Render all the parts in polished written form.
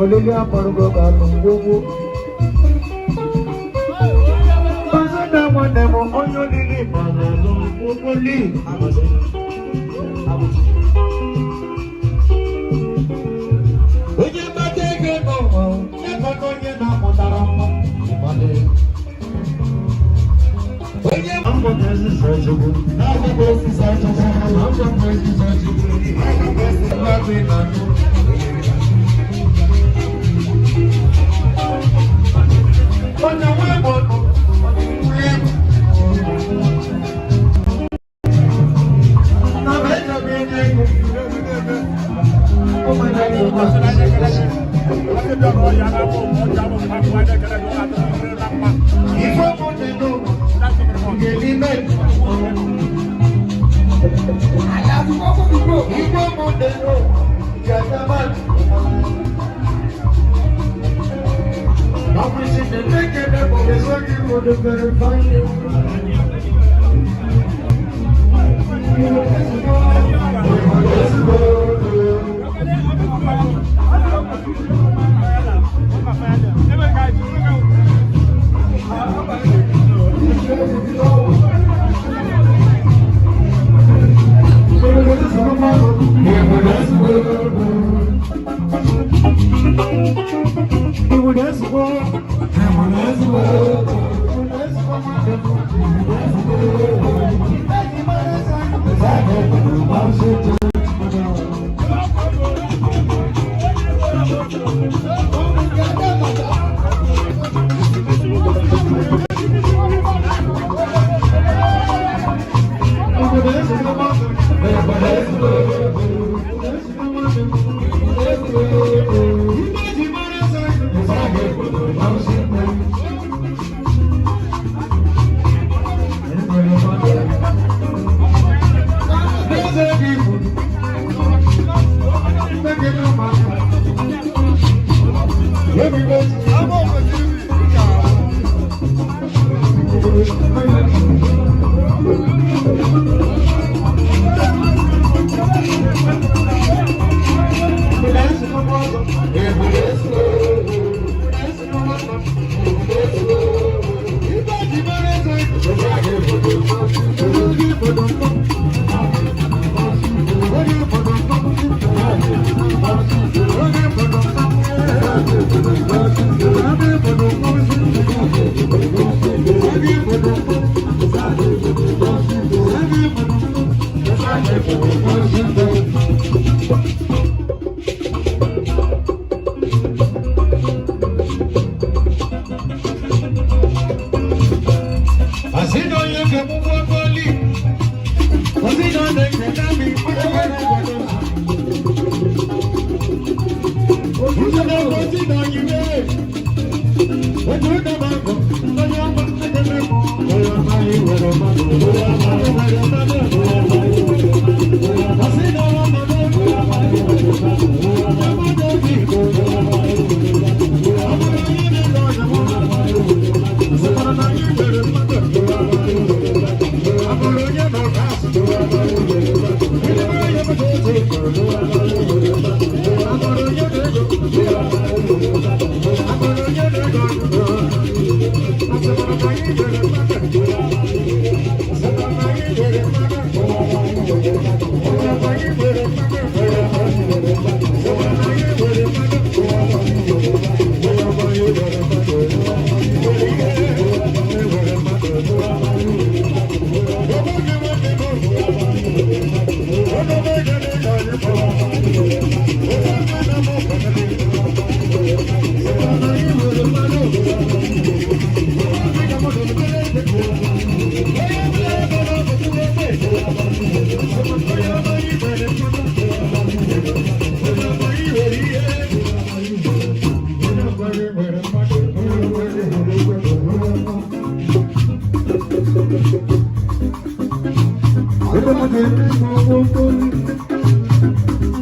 Olili akpọrọgo ga-alụ ngwongwo. Ọzọda nwanne m onye olili gbara alụ ngwongwo li. Onye mgbata ego n'ụwa, ya ka onye na-amụtara mma. Onye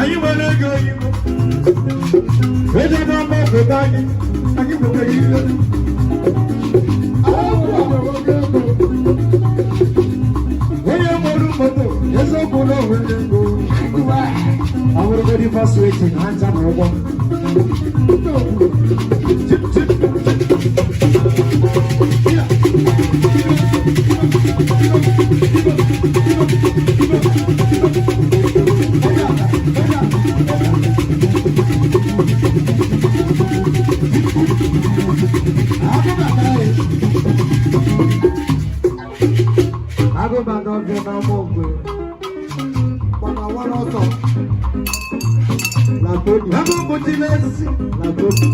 Anyị nwere ego oyibo. Ego na-ama obodo anyị, anyị nwetara ihe. Onye nwere moto, eziokwu na o nwere ego. Awụrụgodi fast waiting, ha ncha na ụgwọ. Chip, chip, chip. Agụbata ọbịa n'ọma ogwe. Gbana wara ọsọ. La Tony. Ebe mkpuchi n'ezi. La Tony.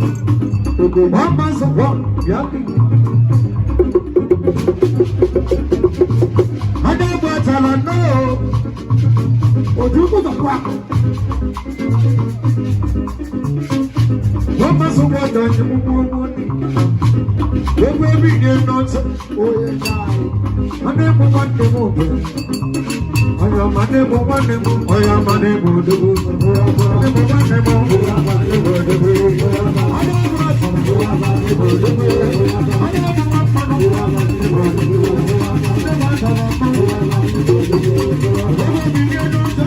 Ogo. One man one, bịa. Ada gbatara nnọọ. Ojukwu zọkwa. Wọ́n máa sọ wọ́n dàn ní gbogbo owó ní. Gbogbo ebi ní ẹnu ọtí. Onye na-ahụ. Ọdún ẹ̀kọ́ wọn ní mú bẹ̀. Ọ̀yọ̀ ọmọ ní mú wọn ní mú. Ọ̀yọ̀ ọmọ ní mú dúró. Ní mú wọn ní mú. Ọdún ẹ̀kọ́ ọ̀tún. Ọdún ẹ̀kọ́ wọn pọnú. Gbogbo ebi ní ẹnu ọtí.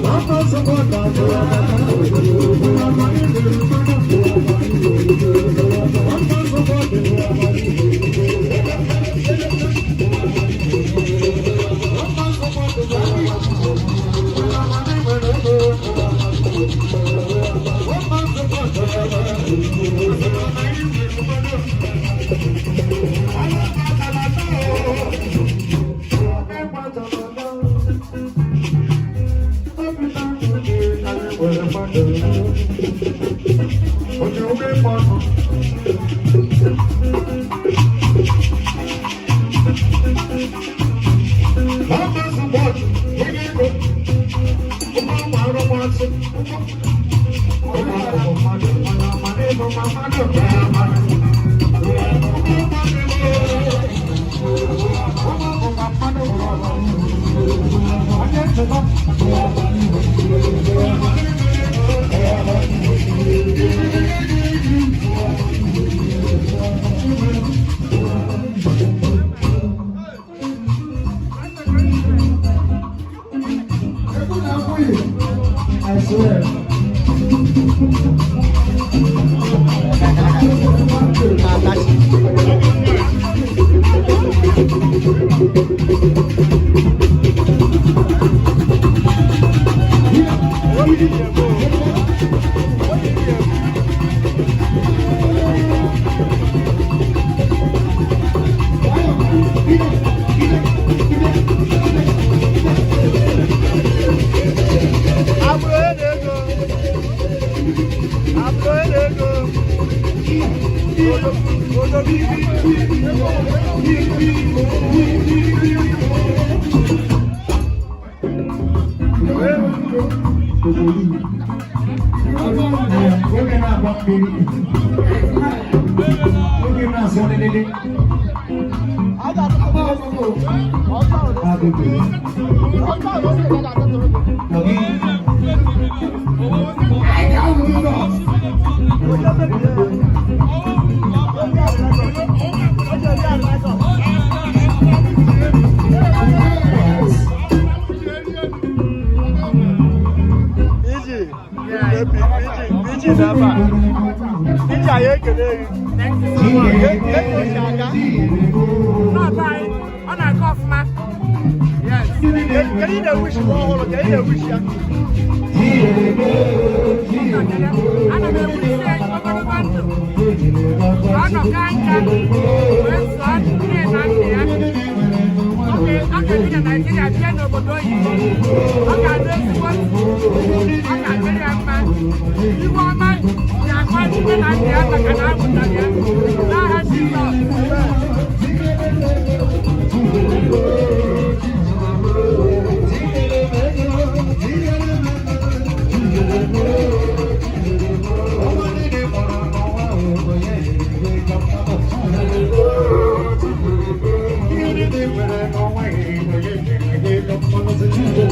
Wọ́n máa sọ wọ́n dàn ní. Egwu na-akwụ yi. I swear. Ogo yìí. Oge na-agba mmiri. Oge na-asọ lelele. Agogo. Lọgí. Anyị ga-ahụ ụzọ. Iji iji n'ebe a. Iji anyị ekele gị. Ka o si aga. Ọ na-aga ọfụma. Yes. Kedu ị na-ewishi nwa ọhụrụ? Kedu ị na-ewishi ya? Ana m ewusi ya ogologo ndụ. Ka ọ nọka nka wee zụọ nne na nna ya. Ọ ga-ebi na Naịjirịa bịa n'obodo oyibo. Ọ ga-adị ezigbo ndụ. Ọ ga-adịrị ya mma. Ihu ọma ga-akọ nne na nna ya maka na amụtara ya. N'aha Jizọs. Thank you.